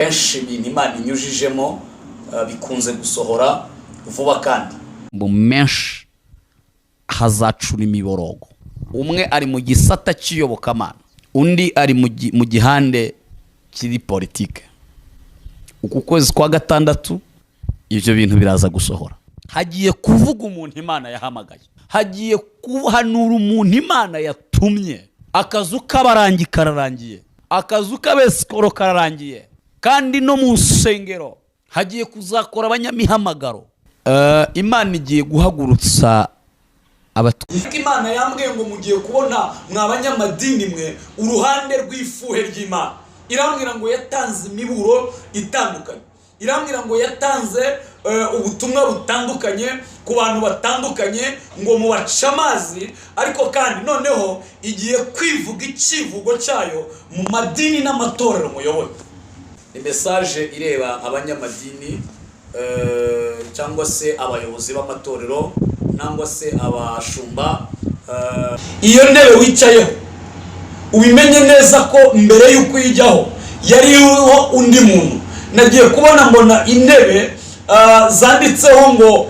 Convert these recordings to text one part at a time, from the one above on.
Kenshi ibintu Imana inyujijemo bikunze gusohora vuba kandi mu menshi hazacura imiborogo. Umwe ari mu gisata cy'iyobokamana, undi ari mu gihande kiri politike. Uku kwezi kwa gatandatu ibyo bintu biraza gusohora. Hagiye kuvuga umuntu Imana yahamagaye, hagiye kuhanura umuntu Imana yatumye. Akazu k'abarangi kararangiye, akazu k'abesikoro kararangiye, kandi no mu nsengero hagiye kuzakora abanyamihamagaro. Imana igiye guhagurutsa abatwika. Imana yambwiye ngo mugiye kubona, mwa banyamadini mwe, uruhande rw'ifuhe ry'Imana. Irambwira ngo yatanze imiburo itandukanye, irambwira ngo yatanze ubutumwa butandukanye ku bantu batandukanye ngo mubace amazi, ariko kandi noneho igiye kwivuga icyivugo cyayo mu madini n'amatorero muyoboye. Ni message ireba abanyamadini cyangwa se abayobozi b'amatorero cyangwa se abashumba. Iyo ntebe wicayeho, ubimenye neza ko mbere y'uko uyijyaho yari iriho undi muntu. Nagiye kubona mbona intebe zanditseho ngo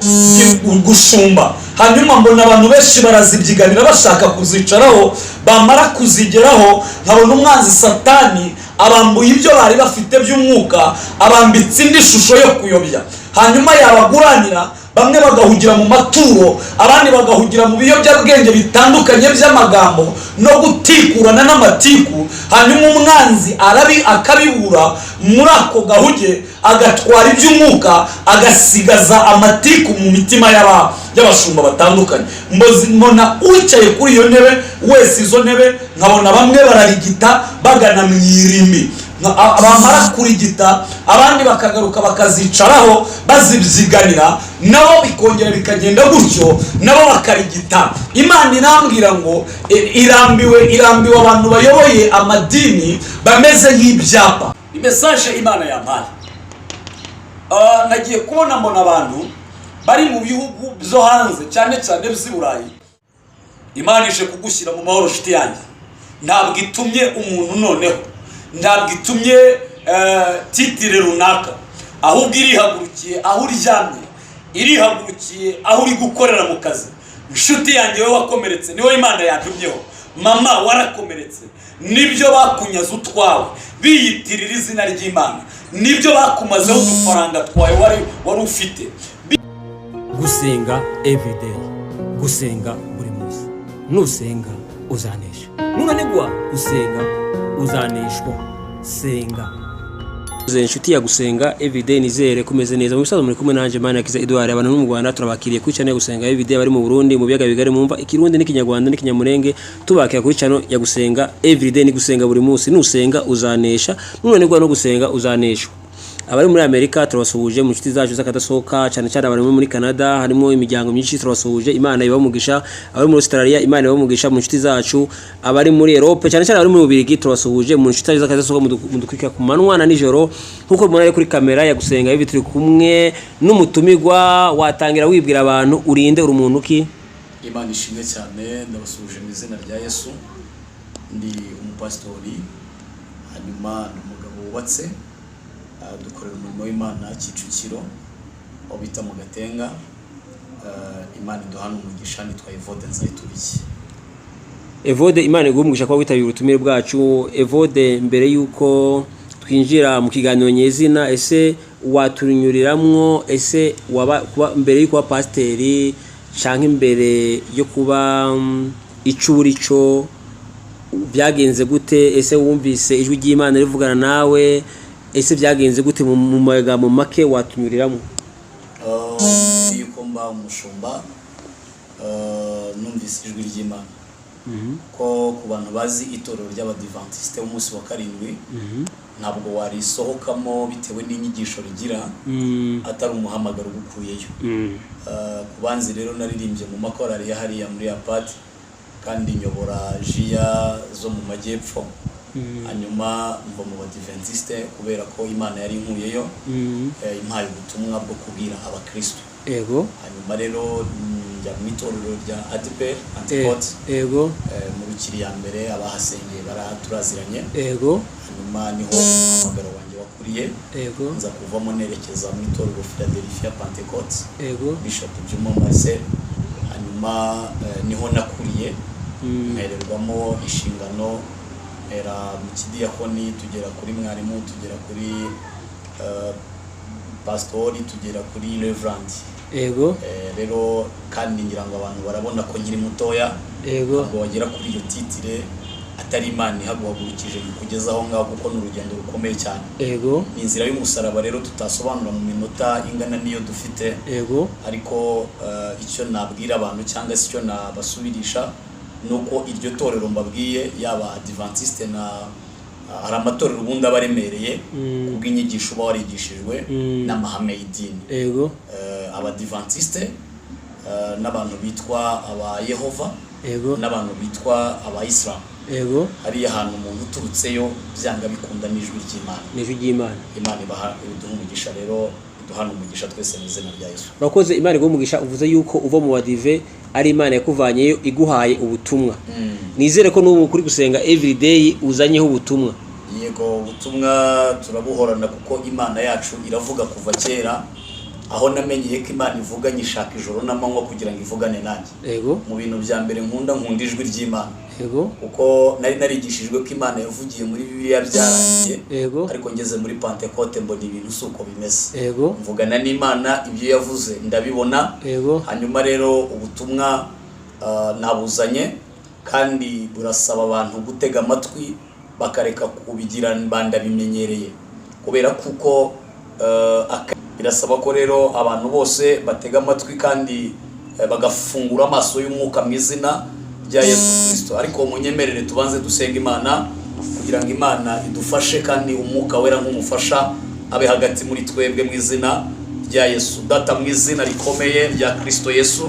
gushumba, hanyuma mbona abantu benshi barazibyiganira bashaka kuzicaraho. Bamara kuzigeraho, nkabona umwanzi Satani abambuye ibyo bari bafite by'umwuka, abambitse indi shusho yo kuyobya, hanyuma yabaguranira, bamwe bagahugira mu maturo, abandi bagahugira mu biyobyabwenge bitandukanye by'amagambo no gutikurana n'amatiku. Hanyuma umwanzi arabi akabibura muri ako gahuge, agatwara iby'umwuka, agasigaza amatiku mu mitima y'abashumba batandukanye. Mbona uwicaye kuri iyo ntebe wese, izo ntebe, nkabona bamwe bararigita bagana mu irimbi. Bamara kurigita, abandi bakagaruka bakazicaraho bazibyiganira, nabo bikongera bikagenda gutyo, nabo bakarigita. Imana irambwira ngo irambiwe abantu bayoboye amadini bameze nk'ibyapa. Ni message Imana yampaye. Nagiye kubona mbona abantu bari mu bihugu byo hanze, cyane cyane by'i Burayi. Imana ije kugushyira mu mahoro, nshuti yanjye. Ntabwo itumye umuntu, noneho ntabwo itumye titre runaka, ahubwo irihagurukiye aho uryamye, irihagurukiye aho uri gukorera mu kazi. Inshuti yanjye, wowe wakomeretse, niwe Imana yatumyeho. Mama, warakomeretse, nibyo, bakunyaze utwawe biyitirira izina ry'Imana, nibyo, bakumazeho udufaranga twawe wari ufite. Gusenga everyday, gusenga buri munsi. Nusenga uzanesha, nunanigwa gusenga uzaneshwa. Senga. Inshuti ya Gusenga Everyday, nizere kumeze neza. Mu bisanzwe muri kumwe nanje Manakiza Edouard. Abantu mu Rwanda turabakiriye kuri channel ya Gusenga Everyday, bari mu Burundi, mu biyaga bigari, mumva Ikirundi n'Ikinyarwanda n'Ikinyamurenge, tubakira kuri channel ya Gusenga Everyday. Ni gusenga buri munsi. Nusenga uzanesha, nunanigwa no gusenga uzaneshwa. Abari muri Amerika turabasuhuje, mu nshuti zacu z'akadasohoka, cyane cyane abari muri Canada, harimo imiryango myinshi, turabasuhuje, Imana ibahe umugisha. Abari muri Australia, Imana ibahe umugisha, mu nshuti zacu. Abari muri Europe, cyane cyane abari muri Bubiligi, turabasuhuje, mu nshuti zacu z'akadasohoka, mudukurikira ku manywa na nijoro. Nkuko mubona ari kuri kamera ya Gusenga ibi, turi kumwe n'umutumirwa. Watangira wibwira abantu, urinde, uri umuntu ki? Imana ishimwe cyane. Ndabasuhuje mu izina rya Yesu. Ndi umupasitori, hanyuma ni umugabo wubatse. Dukorera umurimo w'Imana Kicukiro, aho bita mu Gatenga. Imana iduhana umugisha. Nitwa Evode Nzayituriye. Evode, Imana iguhe umugisha kuba witabiriye ubutumire bwacu. Evode, mbere y'uko twinjira mu kiganiro nyezina, ese watunyuriramwo, ese waba kuba mbere yo kuba pasiteri canke imbere yo kuba ico uri cyo, byagenze gute? Ese wumvise ijwi ry'Imana rivugana nawe? Ese byagenze gute? Mu magambo make watunyuriramo. Mbere y'uko mba umushumba, numvise ijwi ry'Imana ko ku bantu bazi itorero ry'Abadivantisite b'umunsi wa karindwi, ntabwo warisohokamo bitewe n'inyigisho rigira atari umuhamagaro ugukuyeyo. Ku banzi rero, naririmbye mu makorali ya hariya muri apati, kandi nyobora jiya zo mu majyepfo. Hanyuma mva mu Badiventiste kubera ko Imana yari inkuyeyo, impaye ubutumwa bwo kubwira abakristo. Hanyuma rero njya mu itorero rya ADEPR Pentecôte mu Rukiri ya mbere. Abahasengeye turaziranye. Hanyuma niho umuhamagaro wanjye wakomoka. nakuriye. Yego. Nza kuvamo nerekeza mu itorero Philadelphia Pentecote, Bishop Juma Marcel. Hanyuma niho nakuriye, mpererwamo inshingano, mpera mu kidiyakoni, tugera kuri mwarimu, tugera kuri pasitori, tugera kuri reverend. Rero kandi ngira ngo abantu barabona ko nkiri mutoya. Ntabwo wagera kuri iyo titre atari Imana ihaguhagurukije kugeza aho ngaho, kuko ni urugendo rukomeye cyane. Ni inzira y'umusaraba rero tutasobanura mu minota ingana n'iyo dufite. Ariko icyo nabwira abantu cyangwa se icyo nabasubirisha ni uko iryo torero mbabwiye, yaba Adventiste na hari amatorero ubundi aba aremereye kubw'inyigisho uba warigishijwe n'amahame y'idini. Abadivantiste n'abantu bitwa aba Yehova n'abantu bitwa Abayisilamu. Hariya hantu umuntu uturutseyo byanga bikunda n'ijwi ry'Imana. Ni ijwi ry'Imana. Imana ibaha, iduha umugisha rero, iduhana umugisha twese mu izina rya Yesu. Urakoze, Imana iguhe umugisha. Uvuze yuko uva mu badive ari Imana yakuvanyeyo iguhaye ubutumwa. Nizere ko n'ubu kuri gusenga everyday uzanyeho ubutumwa. Yego, ubutumwa turabuhorana kuko Imana yacu iravuga kuva kera. Aho namenyeye ko Imana ivuga, nyishaka ijoro n'amanywa kugira ngo ivugane nanjye. Mu bintu bya mbere nkunda, nkunda ijwi ry'Imana, kuko nari narigishijwe ko Imana yavugiye muri Bibiliya byarangiye. Ariko ngeze muri Pantekote mbona ibintu si uko bimeze. Mvugana n'Imana, ibyo yavuze ndabibona. Hanyuma rero ubutumwa nabuzanye kandi burasaba abantu gutega amatwi, bakareka kubigira bandabimenyereye, kubera kuko birasaba ko rero abantu bose batega amatwi kandi bagafungura amaso y'umwuka mu izina rya Yesu Kirisito. Ariko munyemerere tubanze dusenga Imana kugira ngo Imana idufashe kandi Umwuka Wera nk'umufasha abe hagati muri twebwe mu izina rya Yesu. Data, mu izina rikomeye rya Kirisito Yesu,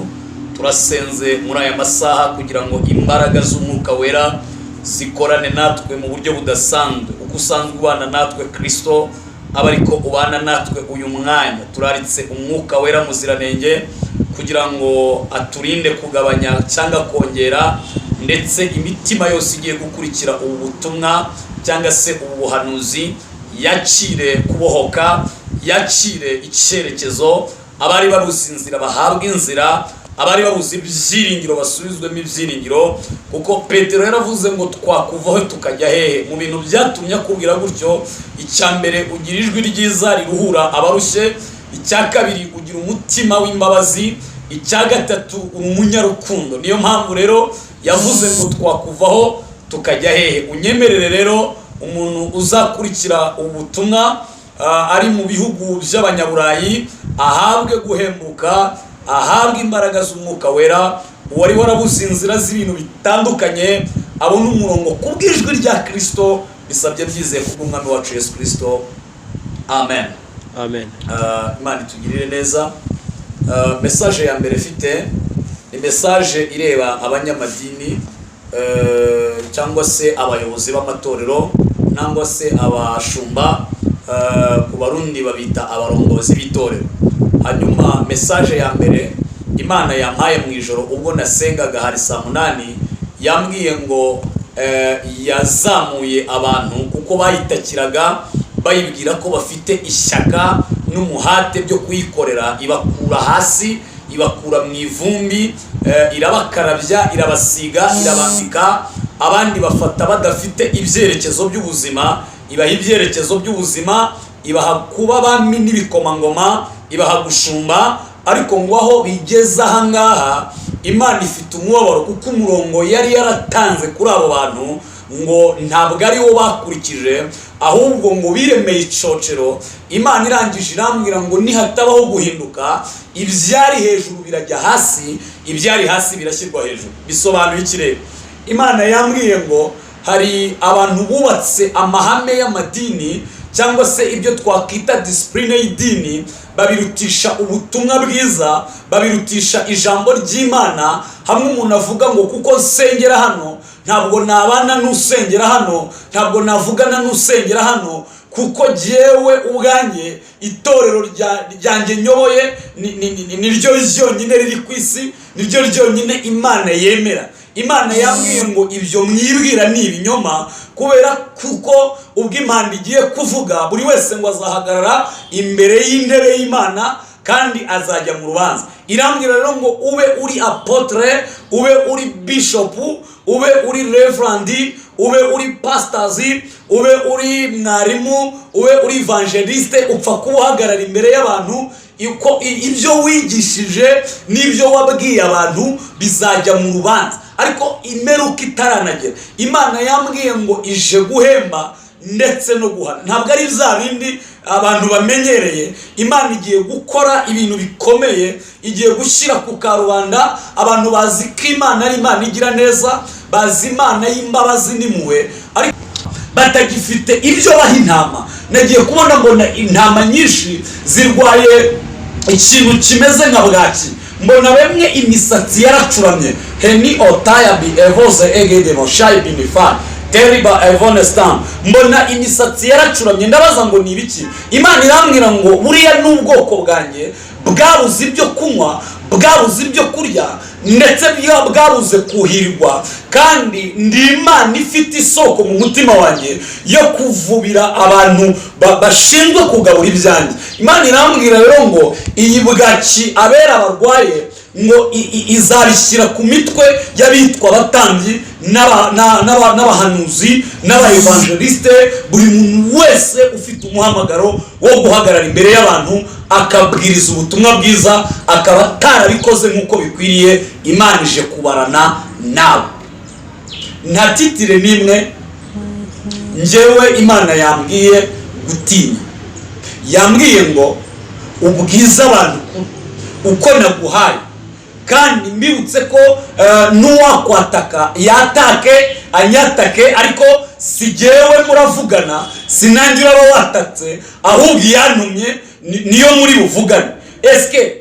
turasenze muri aya masaha kugira ngo imbaraga z'Umwuka Wera zikorane natwe mu buryo budasanzwe. Uko usanzwe ubana natwe, Kirisito, aba ariko ubana natwe uyu mwanya. Turaritse Umwuka Wera muziranenge kugira ngo aturinde kugabanya cyangwa kongera, ndetse imitima yose igiye gukurikira ubu butumwa cyangwa se ubu buhanuzi yakire kubohoka, yakire icyerekezo. Abari babuze inzira bahabwa inzira, abari babuze ibyiringiro basubizwemo ibyiringiro, kuko Petero yaravuze ngo: "Twakuvaho tukajya hehe?" Mu bintu byatumye akubwira gutyo, icya mbere, ugira ijwi ryiza riruhura abarushye; icya kabiri, ugira umutima w'imbabazi; icya gatatu, uri umunyarukundo. Niyo mpamvu rero yavuze ngo: "Twakuvaho tukajya hehe?" Unyemerere rero umuntu uzakurikira ubu butumwa ari mu bihugu by'abanyaburayi ahabwe guhembuka, ahabwe imbaraga z'Umwuka Wera. Uwari warabuze inzira z'ibintu bitandukanye abona umurongo kubw'ijwi rya Kirisito. Bisabye byizeye kubw'Umwami wacu Yesu Kirisito, amen. Amen. Imana itugirire neza. Message ya mbere mfite ni message ireba abanyamadini cyangwa se abayobozi b'amatorero cyangwa se abashumba. Ku Barundi babita abarongozi b'itorero. Hanyuma message ya mbere Imana yampaye mu ijoro ubwo nasengaga, hari saa 8, yambwiye ngo yazamuye abantu kuko bayitakiraga bayibwira ko bafite ishyaka n'umuhate byo kuyikorera. Ibakura hasi, ibakura mu ivumbi, irabakarabya, irabasiga, irabambika. Abandi bafata badafite ibyerekezo by'ubuzima, ibaha ibyerekezo by'ubuzima, ibaha kuba abami n'ibikomangoma, ibaha gushumba. Ariko ngo aho bigeze ahangaha, Imana ifite umubabaro kuko umurongo yari yaratanze kuri abo bantu ngo ntabwo ari wo bakurikije, ahubwo ngo biremeye icocero. Imana irangije irambwira ngo nihatabaho guhinduka, ibyari hejuru birajya hasi, ibyari hasi birashyirwa hejuru. Bisobanuye iki rero? Imana yambwiye ngo hari abantu bubatse amahame y'amadini cyangwa se ibyo twakwita discipline y'idini, babirutisha ubutumwa bwiza, babirutisha ijambo ry'Imana. Hamwe umuntu avuga ngo: "Kuko nsengera hano, ntabwo nabana n'usengera hano, ntabwo navugana n'usengera hano, kuko jyewe ubwanjye itorero ryanjye nyoboye niryo ryonyine riri ku isi, niryo ryonyine Imana yemera." Imana yambwiye ngo ibyo mwibwira ni ibinyoma, kubera kuko ubwo impanda igiye kuvuga, buri wese ngo azahagarara imbere y'intebe y'Imana kandi azajya mu rubanza. Irambwira rero ngo ube uri apôtre, ube uri bishop, ube uri reverend, ube uri pastor, ube uri mwarimu, ube uri évangéliste, upfa kuba uhagarara imbere y'abantu, uko ibyo wigishije n'ibyo wabwiye abantu bizajya mu rubanza. Ariko imperuka itaranagera, Imana yambwiye ngo ije guhemba ndetse no guhana. Ntabwo ari bya bindi abantu bamenyereye. Imana igiye gukora ibintu bikomeye, igiye gushyira ku karubanda. Abantu bazi ko Imana ari Imana igira neza, bazi Imana y'imbabazi n'impuhwe, ariko batagifite ibyo baha intama. Nagiye kubona mbona intama nyinshi zirwaye ikintu kimeze nka bwaki, mbona bamwe imisatsi yaracuramye. Heni otaya bi evoze egedemo shayi binifa teriba evonestam. Mbona imisatsi yaracuramye, ndabaza ngo ni ibiki? Imana irambwira ngo buriya ni ubwoko bwanjye bwabuze ibyo kunywa, bwabuze ibyo kurya, ndetse bwabuze kuhirwa. Kandi ndi Imana ifite isoko mu mutima wanjye yo kuvubira abantu bashinzwe kugabura ibyanjye. Imana irambwira rero ngo iyi bwaki abera barwaye ngo izabishyira ku mitwe y'abitwa abatambyi n'abahanuzi n'abaevangeliste, buri muntu wese ufite umuhamagaro wo guhagarara imbere y'abantu akabwiriza ubutumwa bwiza, akaba atarabikoze nk'uko bikwiriye. Imana ije kubarana nawe. Nta titre n'imwe njyewe Imana yambwiye gutinya. Yambwiye ngo ubwize abantu uko naguhaye, kandi mbibutse ko n'uwakwataka yatake anyatake, ariko si jyewe muravugana, si nanjye uraba watatse, ahubwo iyantumye niyo muri buvugane. Esike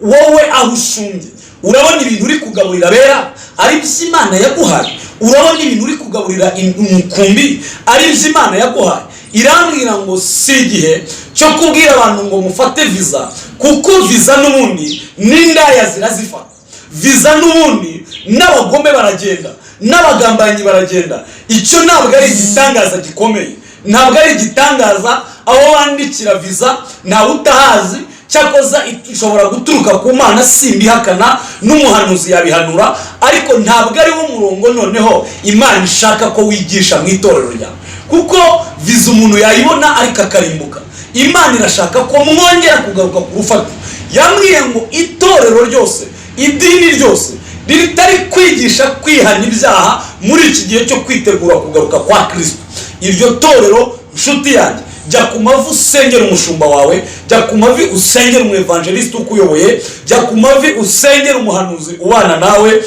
wowe aho ushumbye urabona ibintu uri kugaburira abera ari byo Imana yaguhaye? Urabona ibintu uri kugaburira umukumbi ari byo Imana yaguhaye? Irambwira ngo si igihe cyo kubwira abantu ngo mufate viza, kuko viza n'ubundi n'indaya zirazifata, viza n'ubundi n'abagome baragenda, n'abagambanyi baragenda. Icyo ntabwo ari igitangaza gikomeye, ntabwo ari igitangaza. Aho bandikira viza ntawe utahazi. Cyakoza ishobora guturuka ku Mana, simbihakana, n'umuhanuzi yabihanura, ariko ntabwo ari wo murongo noneho Imana ishaka ko wigisha mu itorero ryawe, kuko viza umuntu yayibona ariko akarimbuka. Imana irashaka ko mwongera kugaruka ku rufatiro. Yambwiye ngo itorero ryose, idini ryose ritari kwigisha kwihana ibyaha muri iki gihe cyo kwitegura kugaruka kwa Kirisito, iryo torero, nshuti yanjye, jya ku mavi usengera umushumba wawe, jya ku mavi usengera umwevangeliste ukuyoboye, jya ku mavi usengera umuhanuzi ubana nawe.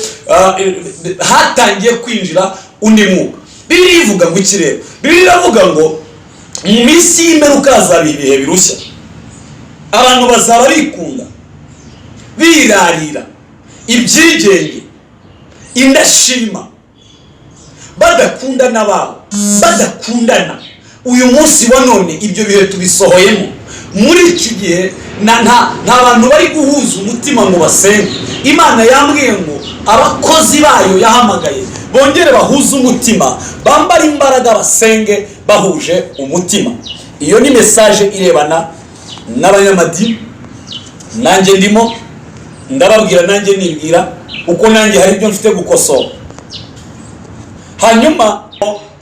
Hatangiye kwinjira undi mwuka. Bibiliya ivuga ngo iki rero? Bibiliya iravuga ngo mu minsi y'imperuka hazaba ibihe birushya, abantu bazaba bikunda, birarira, ibyigenge, indashima, badakundana babo, badakundana. Uyu munsi wa none ibyo bihe tubisohoyemo. Muri iki gihe nta bantu bari guhuza umutima ngo basenge. Imana yambwiye ngo abakozi bayo yahamagaye bongere bahuze umutima, bambare imbaraga, basenge bahuje umutima. Iyo ni message irebana n'abanyamadini, nanjye ndimo ndababwira, nanjye nibwira uko nanjye hari ibyo mfite gukosora. Hanyuma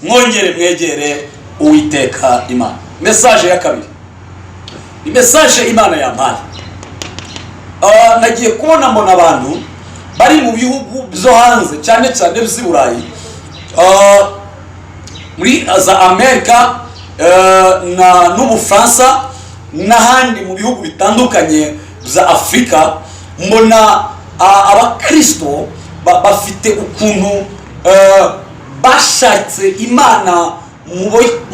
mwongere mwegere Uwiteka Imana. Message ya kabiri ni message Imana yampaye. Nagiye kubona mbona abantu bari mu bihugu byo hanze, cyane cyane by'i Burayi, muri za Amerika n'Ubufaransa n'ahandi mu bihugu bitandukanye bya Afurika, mbona abakristo bafite ukuntu bashatse Imana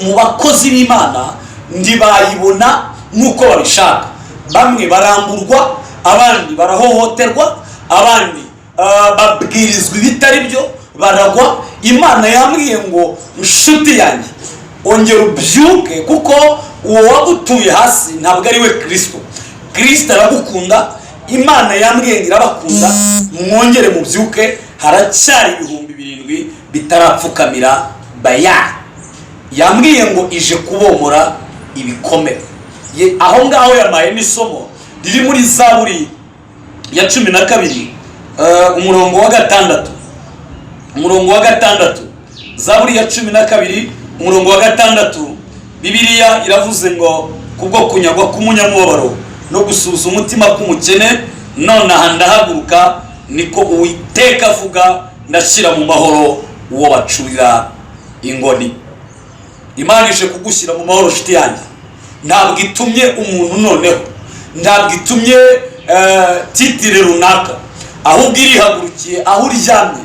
mu bakozi b'Imana ntibayibona nk'uko babishaka. Bamwe baramburwa, abandi barahohoterwa, abandi babwirizwa ibitari byo, baragwa. Imana yambwiye ngo nshuti yanjye, ongera ubyuke, kuko uwo wagutuye hasi ntabwo ari we Kirisito. Kirisito aragukunda. Imana yambwiye ngo irabakunda, mwongere mubyuke. Haracyari 7000 bitarapfukamira Bayali. Yambwiye ngo ije kubomora ibikomere. Aho ngaho yamaye n'isomo riri muri Zaburi ya 12, umurongo wa 6, umurongo wa 6. Zaburi ya 12, umurongo wa 6. Bibiliya iravuze ngo: "Kubwo kunyagwa k'umunyamubabaro no gusuhuza umutima k'umukene, nonaha ndahaguruka, niko Uwiteka avuga, ndashyira mu mahoro uwo bacurira ingoni." Imana ije kugushyira mu mahoro, nshuti yanjye. Ntabwo itumye umuntu, noneho ntabwo itumye titre runaka, ahubwo irihagurukiye aho uryamye,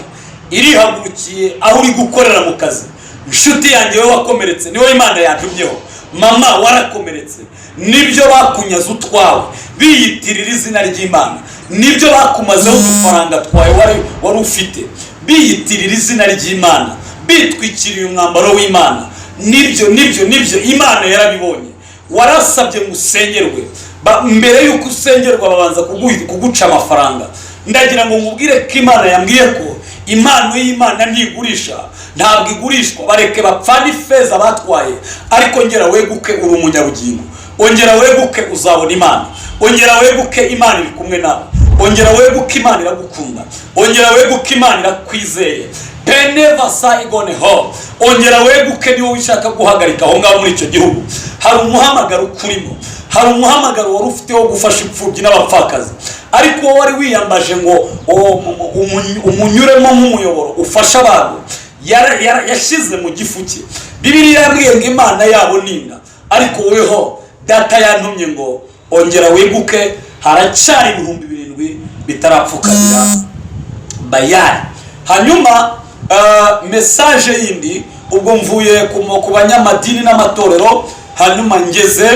irihagurukiye aho uri gukorera mu kazi. Inshuti yanjye, wowe wakomeretse, niwe Imana yatumyeho. Mama, warakomeretse, nibyo, bakunyaze utwawe biyitirira izina ry'Imana, nibyo, bakumazeho udufaranga twawe wari ufite biyitirira izina ry'Imana, bitwikiriye umwambaro w'Imana. Nibyo, nibyo, nibyo, Imana yarabibonye. Warasabye ngo usengerwe. Mbere y'uko usengerwa babanza kuguca amafaranga. Ndagira ngo nkubwire ko Imana yambwiye ko impano y'Imana ntigurisha, ntabwo igurishwa. Bareke bapfane ifeza batwaye, ariko ngera weguke, uri umunyabugingo. Ongera weguke, uzabona Imana. Ongera weguke, Imana iri kumwe nawe. Ongera weguke, Imana iragukunda. Ongera weguke, Imana irakwizeye. Peneva sayigone ho. Ongera weguke. Niba ushaka guhagarika aho ngaho muri icyo gihugu, hari umuhamagaro ukurimo, hari umuhamagaro wari ufite wo gufasha imfubyi n'abapfakazi, ariko wowe wari wiyambaje ngo umunyuremo nk'umuyoboro ufasha abantu, yashyize mu gifu cye. Bibiliya yambwiye ngo imana yabo ni inda, ariko weho Data yantumye ngo ongera weguke, haracyari 7000 bitarapfukamira Bayali. Hanyuma message yindi, ubwo mvuye ku banyamadini n'amatorero, hanyuma ngeze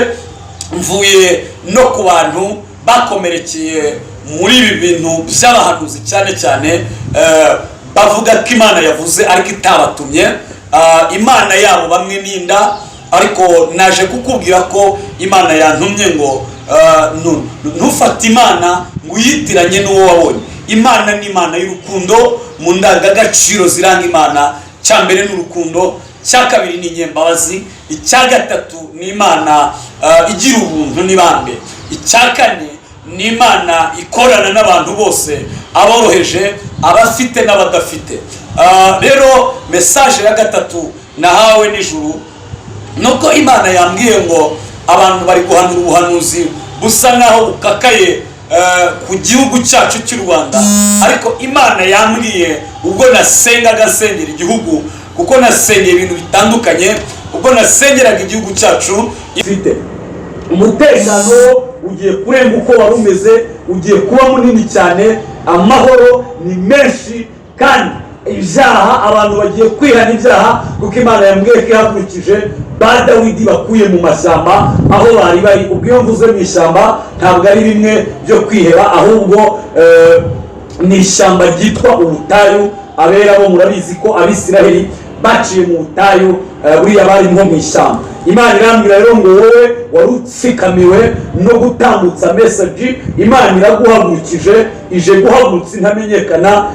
mvuye no ku bantu bakomerekeye muri ibi bintu by'abahanuzi, cyane cyane bavuga ko Imana yavuze ariko itabatumye. Imana yabo bamwe n'inda, ariko naje kukubwira ko Imana yantumye ngo ntufate Imana ngo uyitiranye n'uwo wabonye. Imana ni Imana y'urukundo. Mu ndangagaciro ziranga Imana, cya mbere ni urukundo, icya kabiri ni inyembabazi, icya gatatu ni Imana igira ubuntu n'ibambe, icya kane ni Imana ikorana n'abantu bose, aboroheje, abafite n'abadafite. Rero message ya gatatu nahawe nijoro, nuko Imana yambwiye ngo abantu bari guhanura ubuhanuzi busa nkaho bukakaye ku gihugu cyacu cy'u Rwanda, ariko Imana yambwiye ubwo nasengaga nsengera igihugu, kuko nasengeye ibintu bitandukanye, ubwo nasengeraga igihugu cyacu, ifite umutekano ugiye kurenga uko wari umeze, ugiye kuba munini cyane, amahoro ni menshi, kandi ibyaha, abantu bagiye kwihana ibyaha, kuko Imana yambwiye ko ihakurikije ba Dawidi bakuye mu mashyamba aho bari bari. Ubwo iyo mvuze mu ishyamba, ntabwo ari bimwe byo kwiheba, ahubwo ni ishyamba ryitwa ubutayu. Abera bo murabizi ko Abisiraheli baciye mu butayu, buriya bari nko mu ishyamba. Imana irambwira rero ngo wowe wari utsikamiwe no gutambutsa message, Imana iraguhagurukije, ije guhagurutsa intamenyekana,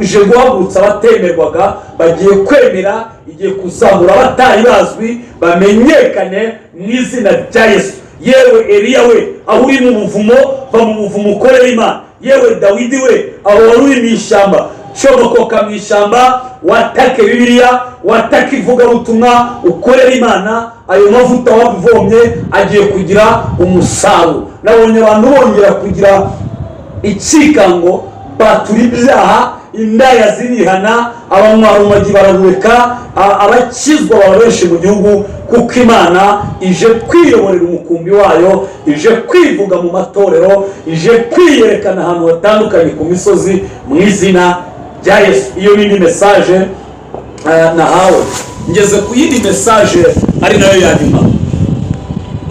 ije guhagurutsa abatemerwaga bagiye kwemera, igiye kuzamura abatari bazwi bamenyekane mu izina rya Yesu. Yewe Eliya we, aho uri mu buvumo, va mu buvumo ukorera Imana. Yewe Dawidi we, aho wari uri mu ishyamba, comokoka mu ishyamba, watake Bibiliya, watake ivugabutumwa, ukorera Imana. Ayo mavuta wavomye agiye kugira umusaruro. Nabonye abantu bongera kugira ikikango, batura ibyaha, indaya zirihana, abanywa bararureka, abakizwa baba benshi mu gihugu, kuko Imana ije kwiyoborera umukumbi wayo, ije kwivuga mu matorero, ije kwiyerekana ahantu hatandukanye ku misozi mu izina rya Yesu. Iyo ni indi message nahawe. Ngeze ku yindi message ari nayo ya nyuma.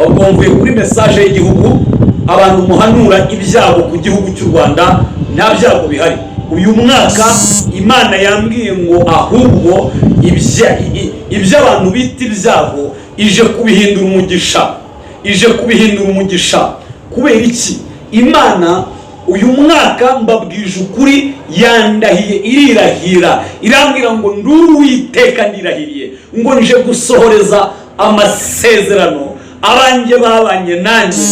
Ubwo mvuye kuri message y'igihugu. Abantu muhanura ibyago ku gihugu cy'u Rwanda, nta byago bihari uyu mwaka. Imana yambwiye ngo ahubwo ibyo abantu bita ibyago ije kubihindura umugisha, ije kubihindura umugisha. Kubera iki? Imana Uyu mwaka, mbabwije ukuri, yandahiye, irirahira, irambwira ngo: "Nduwiteka ndirahiriye ngo nje gusohoreza amasezerano abanjye babanye nanjye,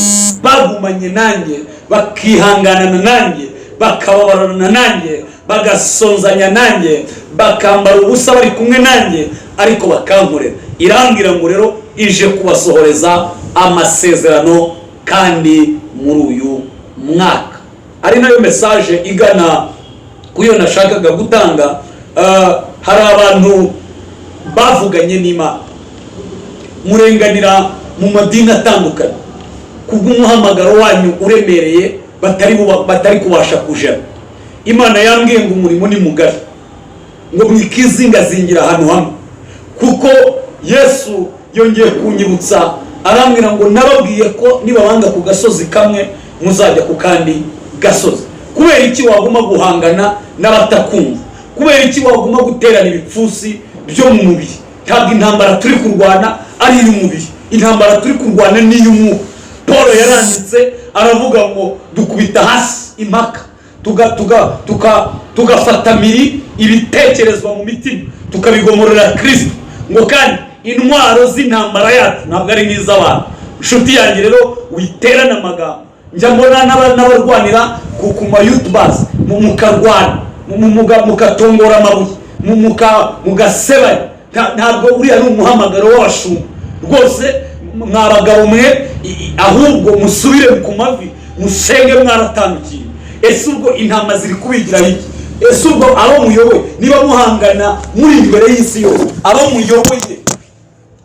bagumanye nanjye, bakihanganana nanjye, bakababarana nanjye, bagasonzanya nanjye, bakambara ubusa bari kumwe nanjye, ariko bakankorera." Irambwira ngo rero ije kubasohoreza amasezerano kandi muri uyu mwaka. Ari nayo message igana ku yo nashakaga gutanga. Hari abantu bavuganye n'Imana, murenganira mu madini atandukanye kubw'umuhamagaro wanyu uremereye batari kubasha kujera. Imana yambwiye ngo umurimo ni mugari, ngo mwikizingazingira ahantu hamwe, kuko Yesu yongeye kunyibutsa, arambwira ngo: "Nababwiye ko nibabanga ku gasozi kamwe, muzajya ku kandi gasozi." Kubera iki waguma guhangana n'abatakumva? Kubera iki waguma guterana ibipfunsi byo mu mubiri? Ntabwo intambara turi kurwana ari iy'umubiri, intambara turi kurwana ni iy'umwuka. Paul yaranditse, aravuga ngo dukubita hasi impaka, tugafata miri ibitekerezwa mu mitima, tukabigomorera Kirisito, ngo kandi intwaro z'intambara yacu ntabwo ari nk'iz'abantu. Inshuti yanjye rero, witerana amagambo. Njya mbona n'abarwanira ku ma YouTubers, mukarwana, mukatongora amabuye, mugasebanya. Ntabwo uriya ni umuhamagaro w'abashumba rwose. Mwa bagabo mwe, ahubwo musubire ku mavi musenge, mwaratandukiye. Ese ubwo intama ziri kubigiraho iki? Ese ubwo abo muyoboye, niba muhangana muri imbere y'isi yose, abo muyoboye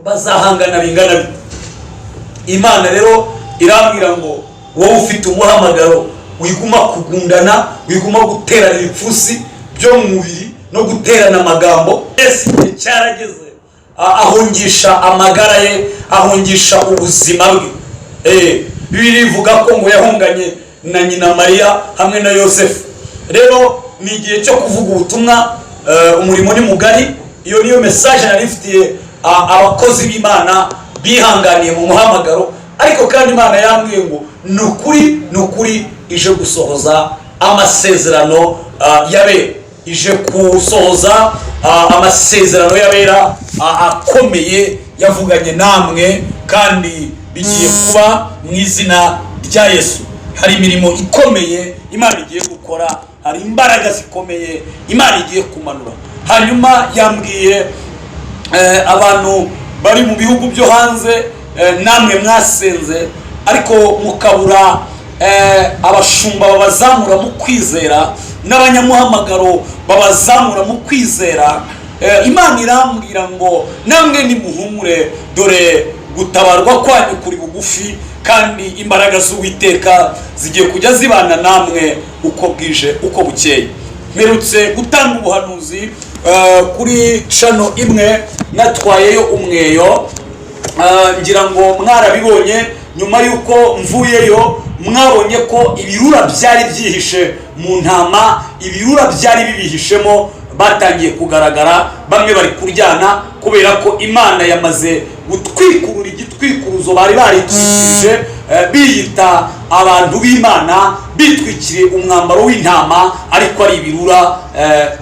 bazahangana bingana bite? Imana rero irambwira ngo wowe ufite umuhamagaro, wiguma kugundana, wiguma guterana ibipfunsi byo mu mubiri no guterana amagambo. Ese igihe cyarageze, ahungisha amagara ye, ahungisha ubuzima bwe. Bibiliya ivuga ko ngo yahunganye na nyina Mariya hamwe na Yosefu. Rero ni igihe cyo kuvuga ubutumwa, umurimo ni mugari. Iyo niyo message nari mfitiye abakozi b'Imana bihanganiye mu muhamagaro. Ariko kandi Imana yambwiye ngo ni ukuri, ni ukuri, ije gusohoza amasezerano y'abera, ije gusohoza amasezerano y'abera akomeye yavuganye namwe, kandi bigiye kuba mu izina rya Yesu. Hari imirimo ikomeye Imana igiye gukora, hari imbaraga zikomeye Imana igiye kumanura. Hanyuma yambwiye abantu bari mu bihugu byo hanze, namwe mwasenze ariko mukabura abashumba babazamura mu kwizera n'abanyamuhamagaro babazamura mu kwizera. Imana irambwira ngo namwe nimuhumure, dore gutabarwa kwanyu kuri bugufi, kandi imbaraga z'Uwiteka zigiye kujya zibana namwe uko bwije, uko bukeye. Mperutse gutanga ubuhanuzi kuri channel imwe, natwayeyo umweyo. Ngira ngo mwarabibonye. Nyuma y'uko mvuyeyo, mwabonye ko ibirura byari byihishe mu ntama, ibirura byari bibihishemo batangiye kugaragara, bamwe bari kuryana, kubera ko Imana yamaze gutwikurura igitwikuruzo bari baritwikirije, biyita abantu b'Imana, bitwikiriye umwambaro w'intama, ariko ari ibirura.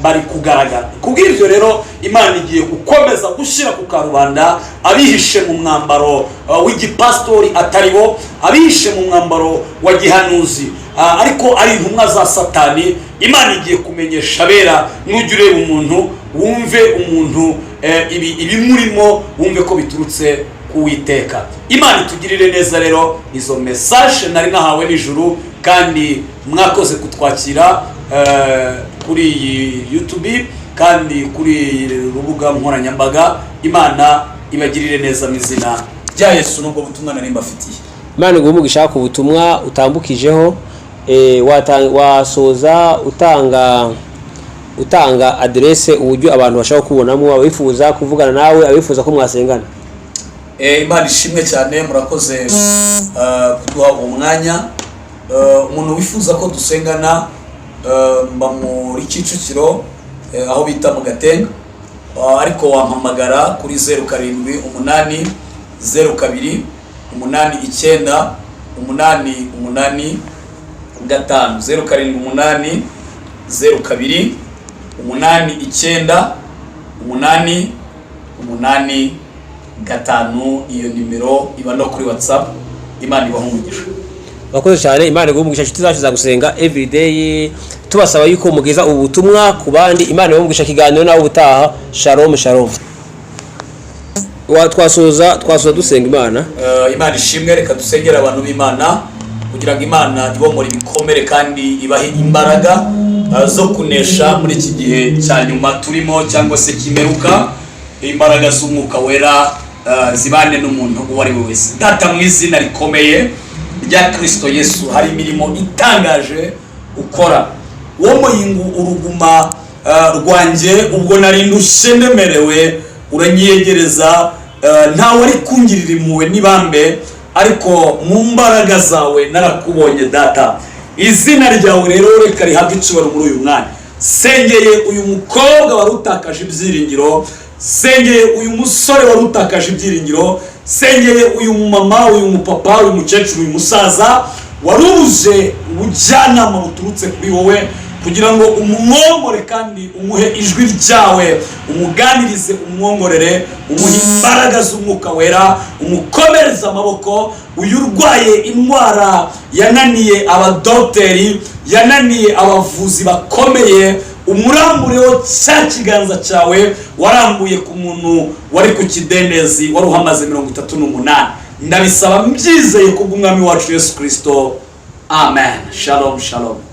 Bari kugaragara. Kubw'ibyo rero, Imana igiye gukomeza gushyira ku karubanda abihishe mu mwambaro w'igipasitori atari bo, abihishe mu mwambaro wa gihanuzi ariko ari intumwa za Satani. Imana igiye kumenyesha abera. Nujya ureba umuntu, wumve umuntu, ibi ibimurimo, wumve ko biturutse ku Witeka. Imana itugirire neza. Rero izo message nari nahawe nijuru, kandi mwakoze kutwakira kuri iyi YouTube kandi kuri iyi rubuga nkoranyambaga. Imana ibagirire neza mu izina rya Yesu. Nubwo butumwa nari mbafitiye. Imana iguhe umugisha ku butumwa utambukijeho. Wasoza utanga aderese, uburyo abantu bashobora kubonamo, abifuza kuvugana nawe, abifuza ko mwasengana. Imana ishimwe cyane, murakoze kuduha uwo mwanya. Umuntu wifuza ko dusengana, mba muri Kicukiro, aho bita mu Gatenga. Ariko wampamagara kuri 0780 289 88. 5, 078 02 89 8 8 5. Iyo nimero iba no kuri WhatsApp. Imana ibaha umugisha. Murakoze cyane, Imana iguhe umugisha. Inshuti zacu za Gusenga Everyday, tubasaba yuko mugeza ubu butumwa ku bandi. Imana iguhe umugisha. Ikiganiro nawe ubutaha. Shalom, shalom. Twasoza dusenga Imana. Imana ishimwe. Reka dusengere abantu b'Imana kugira ngo Imana ibomore ibikomere kandi ibahe imbaraga zo kunesha muri iki gihe cya nyuma turimo cyangwa se kimeruka. Imbaraga z'Umwuka Wera zibane n'umuntu uwo ari we wese. Data, mu izina rikomeye rya Kirisito Yesu, hari imirimo itangaje ukora. Wo muyingu uruguma rwanjye ubwo nari ndushye ndemerewe, uranyiyegereza. Ntawe ari kungirira impuhwe n'ibambe, ariko mu mbaraga zawe narakubonye. Data, izina ryawe rero reka rihabwe icyubahiro muri uyu mwanya. Sengeye uyu mukobwa wari utakaje ibyiringiro, sengeye uyu musore wari utakaje ibyiringiro, sengeye uyu mumama, uyu mupapa, uyu mukecuru, uyu musaza wari ubuze ubujyanama buturutse kuri wowe, kugira ngo umwongore kandi umuhe ijwi ryawe, umuganirize, umwongorere, umuhe imbaraga z'Umwuka Wera, umukomereze amaboko. Uyu urwaye indwara yananiye abadogiteri, yananiye abavuzi bakomeye, umurambureho cya kiganza cyawe warambuye ku muntu wari ku kidendezi wari uhamaze 38. Ndabisaba mbyizeye kubw'Umwami wacu Yesu Kirisito, amen. Shalom, shalom.